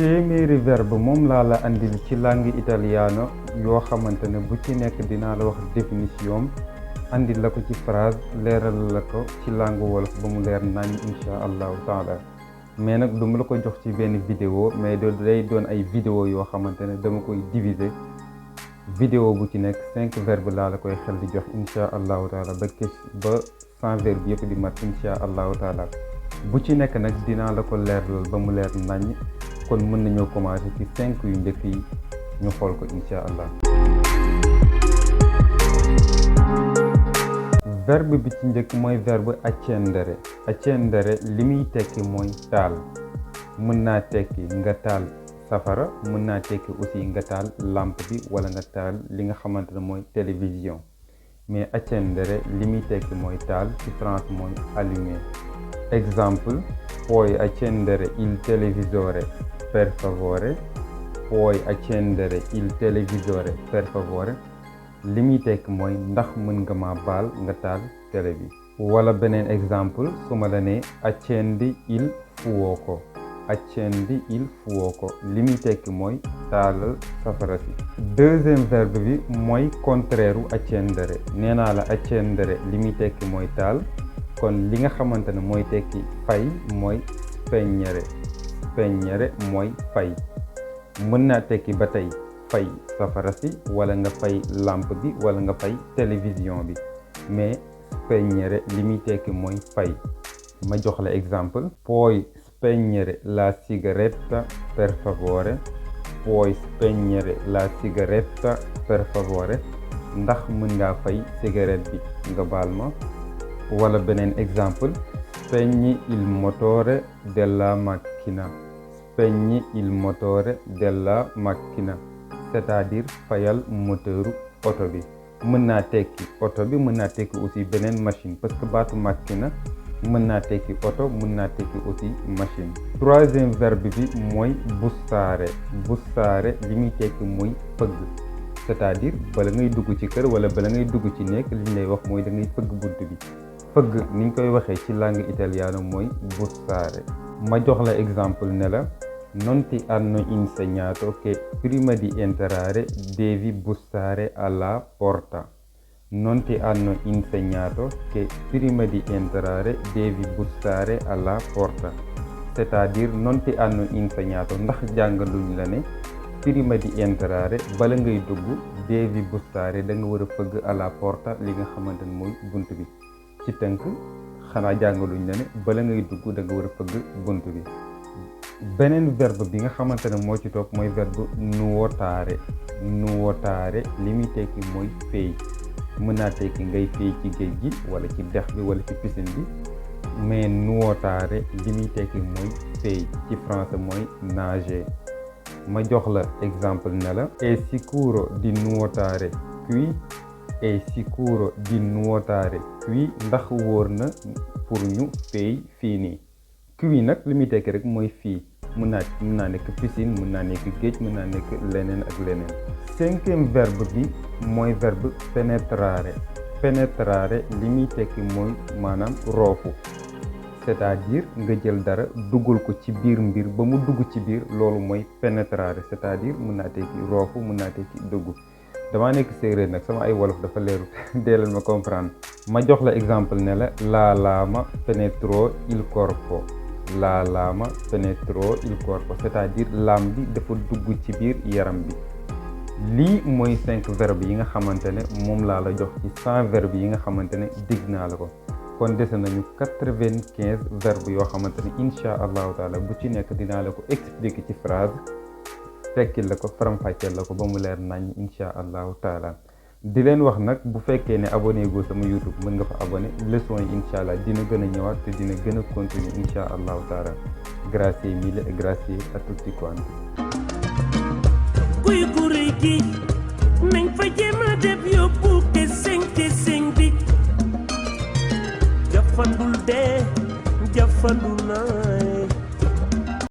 téeméeri verbe moom laa la andil ci langue italiano yoo xamante ne bu ci nekk dinaa la wax définition andil la ko ci phrase leeral la ko ci langue wolof ba mu leer nañ insha allahu taala mais nag du ma la ko jox ci benn vidéo mais day doon ay vidéo yoo xamante ne dama koy diviser vidéo bu ci nekk 5 verbe laa la koy xel di jox insha allahu taala ba 100 verbe yëpp di mat insha allahu taala bu ci nekk nag dinaa la ko leeral ba mu leer nañ kon mën nañoo commencer ci 5 yu njëkk yi ñu xool ko insha allah. verbe bi ci njëkk mooy verbe accendere. accendere li muy tekki mooy taal. mën naa tekki nga taal safara, mën naa tekki aussi nga taal lampe bi wala nga taal li nga xamante ne mooy télévision, mais accendere li muy tekki mooy taal ci France mooy allumer. Exemple: puoi accendere il televisore per favore. Puoi accendere il televisore per favore li muy tekk mooy ndax mën nga ma baal nga taal télé bi. wala beneen exemple su ma la nee accendi il fuoco. accendi il fuoco li muy tekki mooy taalal safara si. deuxième verbe bi mooy contraire u accendere. nee naa la accendere li muy tekki mooy taal, kon li nga xamante ne mooy tekki fay mooy spegnere. spegnere mooy fay. mën naa tekki ba tey fay safara si wala nga fay lampe bi wala nga fay télévision bi, mais spegnere li muy tekki mooy fay. ma jox la exemple: puoi spegnere la sigaretta per favore. puoi spegnere la sigaretta per favore ndax mën ngaa fay cigarette bi nga baal ma. wala beneen exemple: spegni il motore della macchina. spegni il motore della macchina, c'est-à-dire fayal moteuru oto bi. mën naa tekki oto bi, mën naa tekki aussi beneen machine, parce que baatu macchina mën naa tekki oto, mën naa tekki aussi machine. troisième verbe bi mooy bussare. bussare li muy tekki mooy fëgg, c'est-à-dire bala ngay dugg ci kër wala bala ngay dugg ci nekk li ñu lay wax mooy da ngay fëgg bunt bi. fëgg ni ñu koy waxee ci langue italiano mooy bussare. ma jox la exemple ne la: non ti hanno insegnato che prima di entrare devi bussare alla porta. non ti hanno insegnato che prima di entrare devi bussare alla porta, c'est-à-dire non ti hanno insegnato ndax jàngaluñ la ne prima di entrare bala ngay dugg devi bussare da nga war a fëgg alla porta li nga xamante ne mooy bunt bi. ci tënk xanaa jàngaluñ la ne bala ngay dugg da nga war a fëgg bunt bi. beneen verbe bi nga xamante ne moo ci topp mooy verbe nuotare. nuotare li muy tekki mooy féey. mën naa tekki ngay féey ci géej gi wala ci dex bi wala ci piscine bi, mais nuotare li muy tekki mooy féey ci français mooy nager. ma jox la exemple ne la: è sicuro di nuotare qui. è sicuro di nuotare qui ndax wóor na pour ñu féey fii nii. qui nag li muy tekki rek mooy fii. mën naa nekk piscine, mën naa nekk géej, mën naa nekk leneen ak leneen. cinquième verbe bi mooy verbe penetrare. penetrare li muy tekki mooy maanaam roofu, c'est-à-dire nga jël dara dugal ko ci biir mbir ba mu dugg ci biir, loolu mooy penetrare, c'est-à-dire mën naa tekki roofu, mën naa tekki dugg. damaa nekk séeréer nag, sama ay wolof dafa leeru deelal ma comprendre. ma jox la exemple ne la lama penetrò il corpo. la lama penetrò il corpo, c'est-à-dire lam bi dafa dugg ci biir yaram bi. lii mooy 5 verbe yi nga xamante ne moom laa la jox ci 100 verbe yi nga xamante ne digg naa la ko. kon dese nañu 95 verbe yoo xamante ne insha allahu taala bu ci nekk dinaa la ko expliquer ci phrase, tekkil la ko, faram-fàcceel la ko ba mu leer nañ insha allahu taala. di leen wax nag bu fekkee ne abonné go sama YouTube mën nga fa abonné. leçon yi insha allah dina gën a ñëwaat te dina gën a continuer insha allahu taala. grazie mille e grazie a tutti quanti. kuy guri gi nañ fa jéem a def yóbbu keseng bi jafandul dee jafandul na